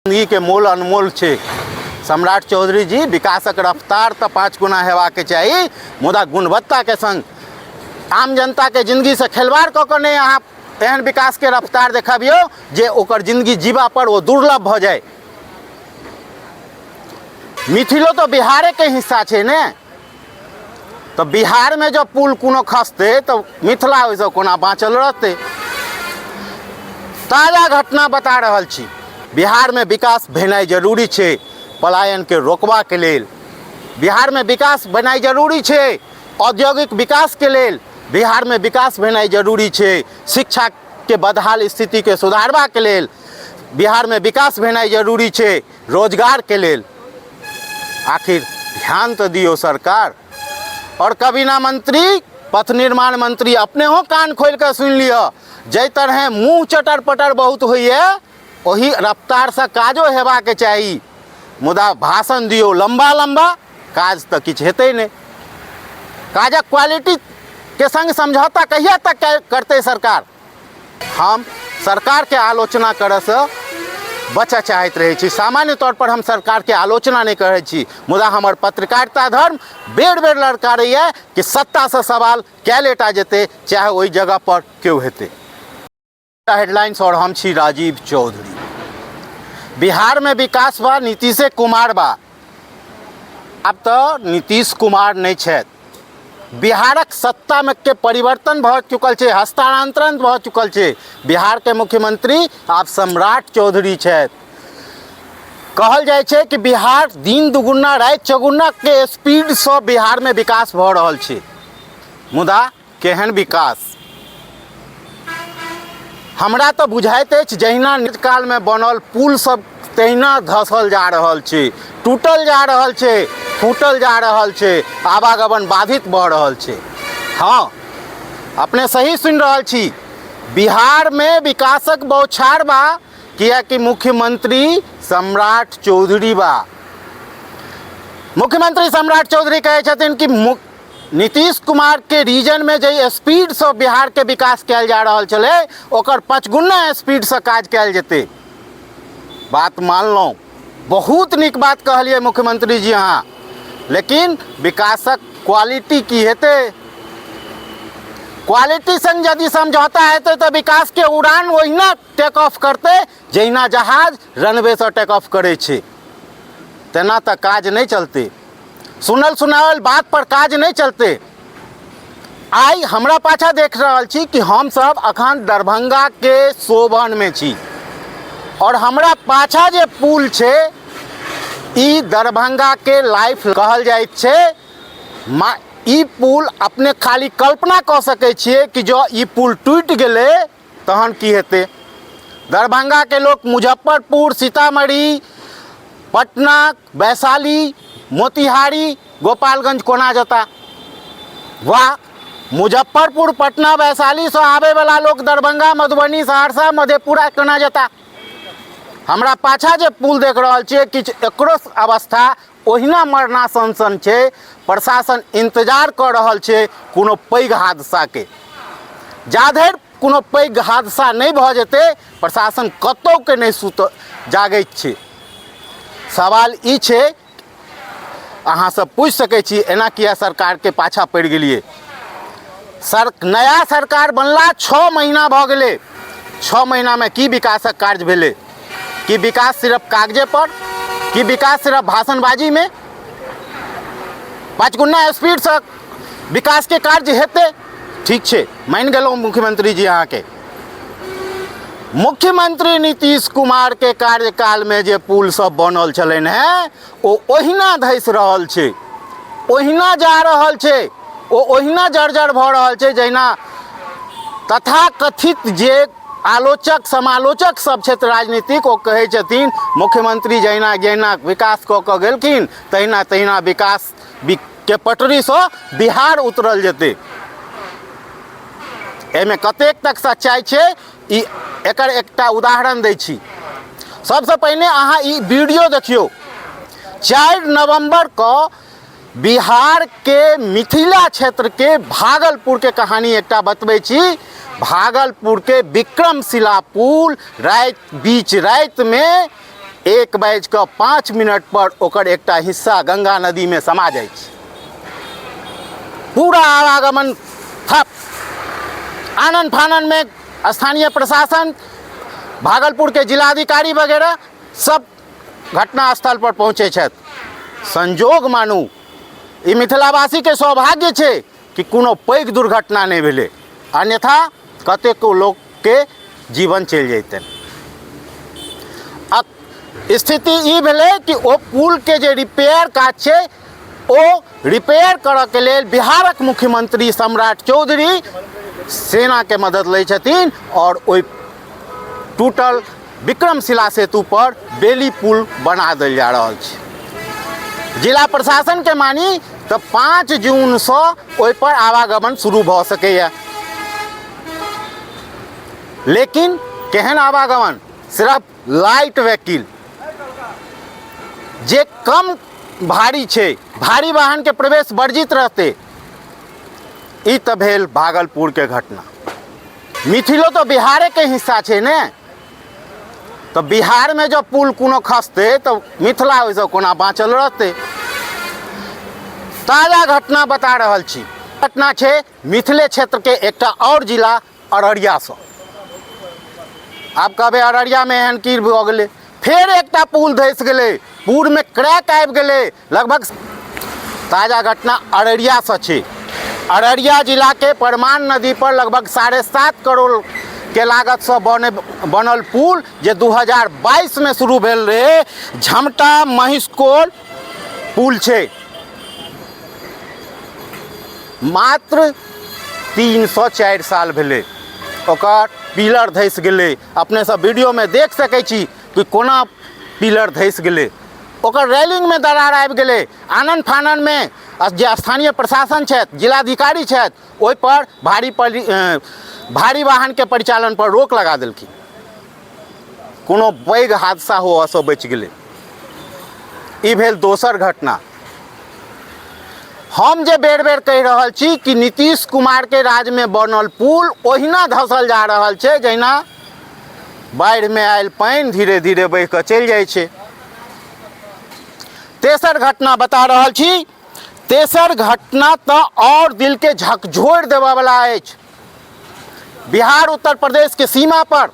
जिंदगीके मोल अनमोल छै। सम्राट चौधरी जी, विकासक रफ्तार तऽ 5 गुना हेबाक चाही, मुदा गुणवत्ताके संग आम जनताके जिंदगीसँ खेलवाड़ कऽ कऽ नहि अहाँ एहन विकासके रफ्तार देखबियौ जे ओकर जिंदगी जीवा पर ओ दुर्लभ भऽ जाय। मिथिलो तऽ बिहारेके हिस्सा छै ने, तऽ बिहारमे जब पुल कोनो खसतै तऽ मिथिला ओहिसँ कोना बाँचल रहतै? ताजा घटना बता रहल छी। बिहारमे विकास भेनाइ जरूरी छै पलायनके रोकबाके लेल। बिहारमे विकास भेनाइ जरूरी छै औद्योगिक विकासके लेल। बिहारमे विकास भेनाइ जरूरी छै शिक्षाके बदहाल स्थितिके सुधारबाके लेल। बिहारमे विकास भेनाइ जरूरी छै रोजगारके लेल। आखिर ध्यान तऽ दियौ सरकार। आओर कबीना मंत्री, पथ निर्माण मंत्री, अपने हो कान खोलि कऽ सुनि लिअ, जाहि तरहे मुँह चटर पटर बहुत होइए ओही रफ्तारसँ काजो हेबाक चाही। मुदा भाषण दियौ लम्बा लम्बा, काज तऽ किछु हेतै नहि। काजक क्वालिटीके संग समझौता कहिया तक करतै सरकार? हम सरकारके आलोचना करऽसँ बचऽ चाहैत रहै छी। सामान्य तौर पर हम सरकारके आलोचना नहि करै छी, मुदा हमर पत्रकारिता धर्म बेर बेर ललकारैए कि सत्तासँ सवाल कए लेटा जेतै, चाहे ओहि जगह पर केओ हेतै। हेडलाइंस और हम छी राजीव चौधरी। बिहार में विकास बा नीतीशे कुमार बा। आब तऽ नीतीश कुमार नहि छथि। बिहारक सत्तामे के परिवर्तन भऽ चुकल छै, हस्तांतरण भऽ चुकल छै। बिहारके मुख्यमंत्री आब सम्राट चौधरी छथि। कहल जाइ छै कि बिहार दिन दुगुना राति चौगुना के स्पीडसँ बिहारमे विकास भऽ रहल छै, मुदा केहन विकास? हमरा तऽ बुझाइत अछि जहिना कालमे बनल पुल सब तहिना धसल जा रहल छै, टूटल जा रहल छै, फूटल जा रहल छै, आवागमन बाधित भऽ रहल छै। हँ, अपने सही सुनि रहल छी, बिहारमे विकासक बौछार बा, किएकि मुख्यमंत्री सम्राट चौधरी बा। मुख्यमंत्री सम्राट चौधरी कहै छथिन कि नीतीश कुमार के रीजन में जे स्पीड से बिहार के विकास कयल जा रहल छलै, ओकर 5 गुना स्पीड से काज कयल जेतै। बात मानलहुँ, बहुत नीक बात कहलियै मुख्यमंत्री जी अहाँ, लेकिन विकासक क्वालिटी की हेतै? क्वालिटी संग यदि समझौता हेतै तऽ विकास के उड़ान ओहिना टेक ऑफ करतै जहिना जहाज रनवे से टेक ऑफ करै छै। तेना तऽ काज नहि चलतै, सुनल सुनाओल बात पर काज नहि चलते। आइ हमरा पाछा देख रहल छी कि हम सब अखन दरभंगा के शोभन में छी और हमरा पाछा जे पुल छै ई दरभंगा के लाइफ कहल जाइत छै। ई पुल अपने खाली कल्पना कऽ सकै छियै कि जँ ई पुल टूटि गेलै तहन की हेतै। दरभंगा के लोक मुजफ्फरपुर, सीतामढ़ी, पटना, वैशाली, मोतिहारी, गोपालगंज कोना जेता? वाह, मुजफ्फरपुर, पटना, वैशालीसँ आबैवला लोक दरभंगा, मधुबनी, सहरसा, मधेपुरा कोना जेता? हमरा पाछा जे पुल देख रहल छियै, किछु एकरो अवस्था ओहिना मरना सन सन छै। प्रशासन इंतजार कऽ रहल छै कोनो पैघ हादसाके। जाधरि कोनो पैघ हादसा नहि भऽ जेतै, प्रशासन कतहुके नहि सुत जागैत छै। सवाल ई छै, अहाँ सब पूछि सकै छी एना किया सरकारके पाछा पड़ि गेलियै? सर, नया सरकार बनला 6 महीना भऽ गेलै। 6 महीनामे की विकासक कार्य भेलै? कि विकास सिर्फ कागजे पर? कि विकास सिर्फ भाषणबाजीमे? 5 गुना स्पीडसँ विकासके कार्य हेतै, ठीक छै, मानि गेलहुँ मुख्यमंत्री जी अहाँके। मुख्यमंत्री नीतीश कुमार के कार्यकाल में जे पुल सब बनल छलनि हेँ ओ ओहिना धसि रहल छै, ओहिना जा रहल छै, ओ ओहिना जर्जर भऽ रहल छै जहिना तथाकथित जे आलोचक समालोचक सब छथि राजनीतिक, ओ कहै छथिन मुख्यमंत्री जहिना जहिना विकास कऽ कऽ गेलखिन तहिना तहिना विकास के पटरीसँ बिहार उतरल जेतै। एहिमे कतेक तक सच्चाइ छै ई एकर एकटा उदाहरण दै छी। सबसँ पहिने अहाँ ई वीडियो देखियौ। 4 नवम्बर के बिहार के मिथिला क्षेत्र के भागलपुर के कहानी एकटा बतबै छी। भागलपुर के विक्रमशिला पुल राति बीच रातिमे 1:05 पर ओकर एकटा हिस्सा गंगा नदीमे समा जाइ छै। पूरा आवागमन ठप। आनन फाननमे स्थानीय प्रशासन, भागलपुरके जिलाधिकारी वगैरह सब घटना स्थल पर पहुँचै छथि। संजोग मानू ई मिथिलावासीके सौभाग्य छै कि कोनो पैघ दुर्घटना नहि भेलै, अन्यथा कतेको लोकके जीवन चलि जैतनि। आ स्थिति ई भेलै कि ओ पुलके जे रिपेयर काज छै ओ रिपेयर करऽके लेल बिहारक मुख्यमंत्री सम्राट चौधरी सेनाके मदद लै छथिन आओर ओहि टूटल विक्रमशिला सेतु पर बेली पुल बना देल जा रहल छै। जिला प्रशासनके मानी तऽ 5 जूनसँ ओहिपर आवागमन शुरू भऽ सकैए, लेकिन केहन आवागमन? सिर्फ लाइट व्हीकिल जे कम भारी छै, भारी वाहनके प्रवेश वर्जित रहतै। ई तऽ भेल भागलपुरके घटना। मिथिलो तऽ बिहारेके हिस्सा छै ने, तऽ बिहारमे जब पुल कोनो खसतै तऽ मिथिला ओहिसँ कोना बाँचल रहतै? ताजा घटना बता रहल छी। घटना छै मिथिले क्षेत्रके एकटा आओर जिला अररियासँ। आब कहबै अररियामे एहन की भऽ गेलै? फेर एकटा पुल धसि गेलै, पुलमे क्रैक आबि गेलै लगभग। ताजा घटना अररियासँ छै। अररिया जिलाके परमान नदी पर लगभग 7.5 करोड़ के लागतसँ बनल पुल जे 2022 में शुरू भेल रहे, झमटा महिषकोल पुल छै। मात्र 3 से 4 साल भेलै, ओकर पिलर धसि गेलै। अपने सब वीडियोमे देख सकै छी कि कोना पिलर धसि गेलै, ओकर रेलिंगमे दरार आबि गेलै। आनन फाननमे जे स्थानीय प्रशासन छथि, जिलाधिकारी छथि, ओहिपर भारी वाहनके परिचालन पर रोक लगा देलखिन। कोनो पैघ हादसा होअसँ बचि गेलै। ई भेल दोसर घटना। हम जे बेर बेर कहि रहल छी कि नीतीश कुमारके राजमे बनल पुल ओहिना धसल जा रहल छै जहिना बाढ़िमे आयल पानि धीरे धीरे बहि कऽ चलि जाइ छै। तेसर घटना बता रहल छी। तेसर घटना तऽ आओर दिलके झकझोरि देबऽवला अछि। बिहार उत्तर प्रदेशके सीमा पर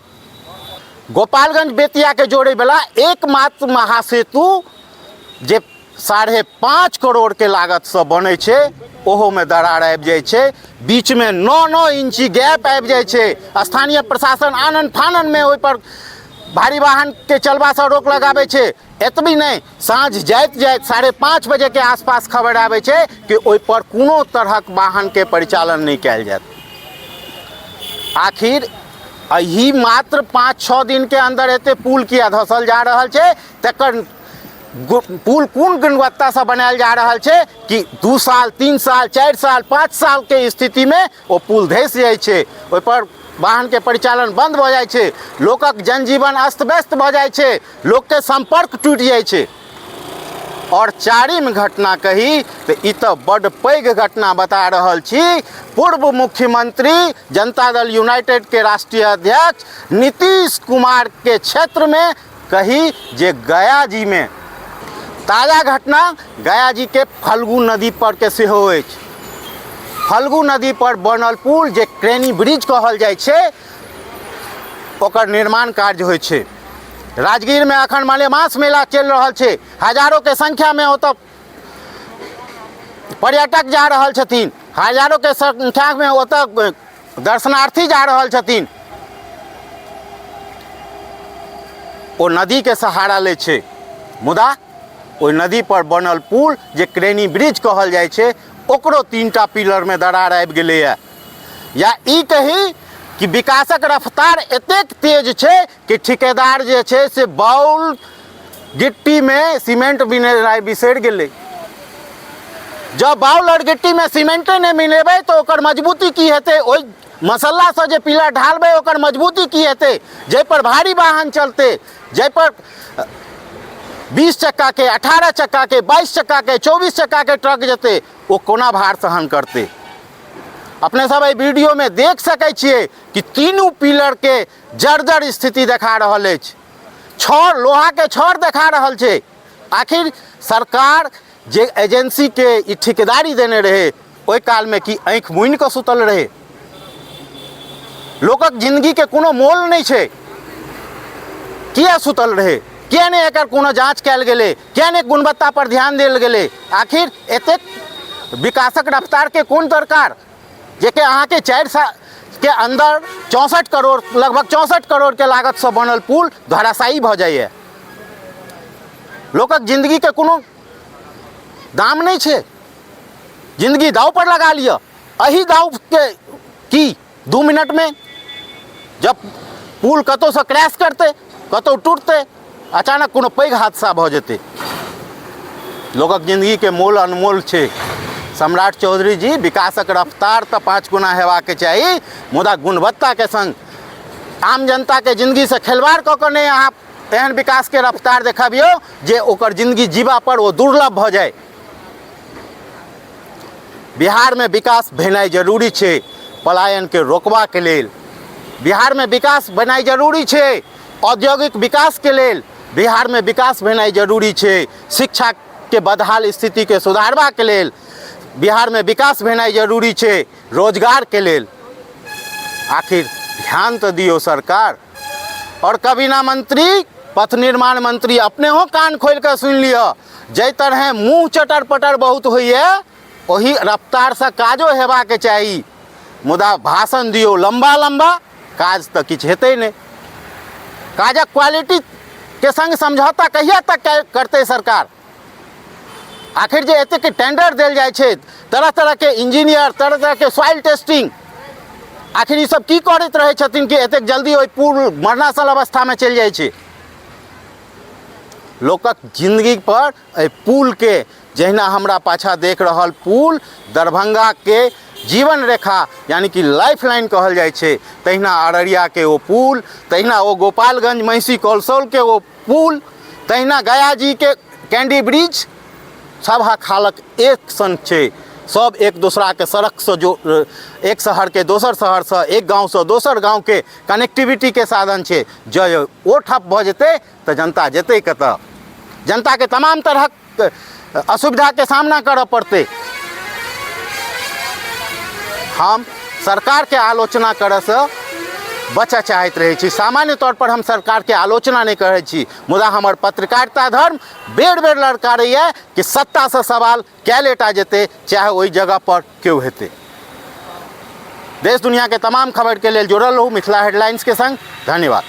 गोपालगंज बेतियाके जोड़ैवला एकमात्र महासेतु जे 5.5 करोड़के लागतसँ बनै छै, ओहोमे दरार आबि जाइ छै। बीचमे 9-9 इंची गैप आबि जाइ छै। स्थानीय प्रशासन आनन फाननमे ओहिपर भारी वाहनके चलबासँ रोक लगाबै छै। एतबी नहि, साँझ जाइत जाइत 5:30 बजेके आसपास खबर आबै छै कि ओहिपर कोनो तरहक वाहनके परिचालन नहि कयल जायत। आखिर एहि मात्र 5-6 दिनके अन्दर एते पुल किया धसल जा रहल छै? तकर पुल कोन गुणवत्तासँ बनायल जा रहल छै कि 2 साल, 3 साल, 4 साल, 5 सालके स्थितिमे ओ पुल धसि जाइ छै, ओहिपर वाहनके परिचालन बन्द भऽ जाइ छै, लोकक जनजीवन अस्त व्यस्त भऽ जाइ छै, लोकके सम्पर्क टूटि जाइ छै। आओर चारिम घटना कही तऽ ई तऽ बड्ड पैघ घटना बता रहल छी। पूर्व मुख्यमंत्री जनता दल यूनाइटेड के राष्ट्रीय अध्यक्ष नीतीश कुमार के क्षेत्रमे कही जे गया जी में ताजा घटना गया जी के फल्गु नदी पर के सेहो अछि। फल्गु नदी पर बनल पुल जे क्रेनी ब्रिज कहल जाइ छै, ओकर निर्माण कार्य होइ छै। राजगीरमे अखन मलेमास मेला चलि रहल छै, हजारोके संख्यामे ओतऽ पर्यटक जा रहल छथिन, हजारोके संख्यामे ओतऽ दर्शनार्थी जा रहल छथिन। ओ नदीके सहारा लै छै, मुदा ओहि नदी पर बनल पुल जे क्रेनी ब्रिज कहल जाइ छै, ओकरो 3टा पिलरमे दरार आबि गेलैए। या ई कही कि विकासक रफ्तार एतेक तेज छै कि ठिकेदार जे छै से बाउल गिट्टीमे सीमेंट मिलेनाइ बिसरि गेलै। जब बाउल आओर गिट्टीमे सीमेंटे नहि मिलेबै तऽ ओकर मजबूती की हेतै? ओहि मसल्लासँ जे पिलर ढालबै ओकर मजबूती की हेतै? जाहिपर भारी वाहन चलतै, जाहिपर 20 चक्काके, 18 चक्काके, 22 चक्काके, 24 चक्काके ट्रक जेतै, ओ कोना भार सहन करतै? अपने सब एहि वीडियोमे देख सकै छियै कि तीनू पिलरके जर्जर स्थिति देखा रहल अछि। छड़, लोहाके छड़ देखा रहल छै। आखिर सरकार जे एजेंसीके ई ठेकेदारी देने रहै ओहि कालमे की आँखि मुनि कऽ सुतल रहै? लोकक जिंदगीके कोनो मोल नहि छै? किया सुतल रहै? किया नहि एकर कोनो जाँच कयल गेलै? किया नहि गुणवत्ता पर ध्यान देल गेलै? आखिर एतेक विकासक रफ्तारके कोन दरकार जेकि अहाँके 4 साल के अंदर 64 करोड़, लगभग 64 करोड़ के लागतसँ बनल पुल धराशायी भऽ जाइए? लोकक जिंदगीके कोनो दाम नहि छै? जिंदगी दाव पर लगा लिअ। एहि दावके की 2 मिनटमे जब पुल कतहुसँ क्रैश करतै, कतहु टूटतै, अचानक कोनो पैघ हादसा भऽ जेतै। लोकक जिंदगीके मोल अनमोल छै। सम्राट चौधरी जी, विकासक रफ्तार तऽ 5 गुना हेबाके चाही, मुदा गुणवत्ताके संग आम जनताके जिंदगीसँ खेलवाड़ कऽ कऽ नहि अहाँ एहन विकासके रफ्तार देखबियौ जे ओकर जिंदगी जीवा पर ओ दुर्लभ भऽ जाय। बिहारमे विकास भेनाइ जरूरी छै पलायनके रोकबाके लेल। बिहारमे विकास भेनाइ जरूरी छै औद्योगिक विकासके लेल। बिहारमे विकास भेनाइ जरूरी छै शिक्षाके बदहाल स्थितिके सुधारबाके लेल। बिहारमे विकास भेनाइ जरूरी छै रोजगारके लेल। आखिर ध्यान तऽ दियौ सरकार। और कबीना मंत्री, पथ निर्माण मंत्री, अपने हो कान खोलि कऽ सुनि लिअ, जाहि तरहे मुँह चटर पटर बहुत होइए ओही रफ्तारसँ काजो हेबाके चाही। मुदा भाषण दियौ लम्बा लम्बा, काज तऽ किछु हेतै नहि। काजक क्वालिटीके संग समझौता कहिया तक करतै सरकार? आखिर जे एतेक टेंडर देल जाइ छै, तरह तरहके इंजीनियर, तरह तरहके सॉइल टेस्टिंग, आखिर ई सब की करैत रहै छथिन कि एतेक जल्दी ओहि पुल मरणासल अवस्थामे चलि जाइ छै? लोकक जिंदगी पर एहि पुलके, जहिना हमरा पाछाँ देख रहल पुल दरभंगाके जीवन रेखा यानी कि लाइफ लाइन कहल जाइ छै, तहिना अररियाके ओ पुल, तहिना ओ गोपालगंज महिषी कौलसौलके ओ पुल, तहिना गयाजीके कैंडी ब्रिज, सभक हालत एक सन छै। सब एक दोसराके सड़कसँ जो एक शहरके दोसर शहरसँ, एक गाँवसँ दोसर गाँवके कनेक्टिविटीके साधन छै। जँ ओ ठप भऽ जेतै तऽ जनता जेतै कतऽ? जनताके तमाम तरहक असुविधाके सामना करऽ पड़तै। हम सरकारके आलोचना करऽसँ बचऽ चाहैत रहै छी। सामान्य तौर पर हम सरकारके आलोचना नहि करै छी, मुदा हमर पत्रकारिता धर्म बेर बेर ललकारैए कि सत्तासँ सवाल कएलेटा जेतै, चाहे ओहि जगह पर केओ हेतै। देश दुनिया के तमाम खबर के लेल जुड़ल रहू मिथिला हेडलाइंस के संग। धन्यवाद।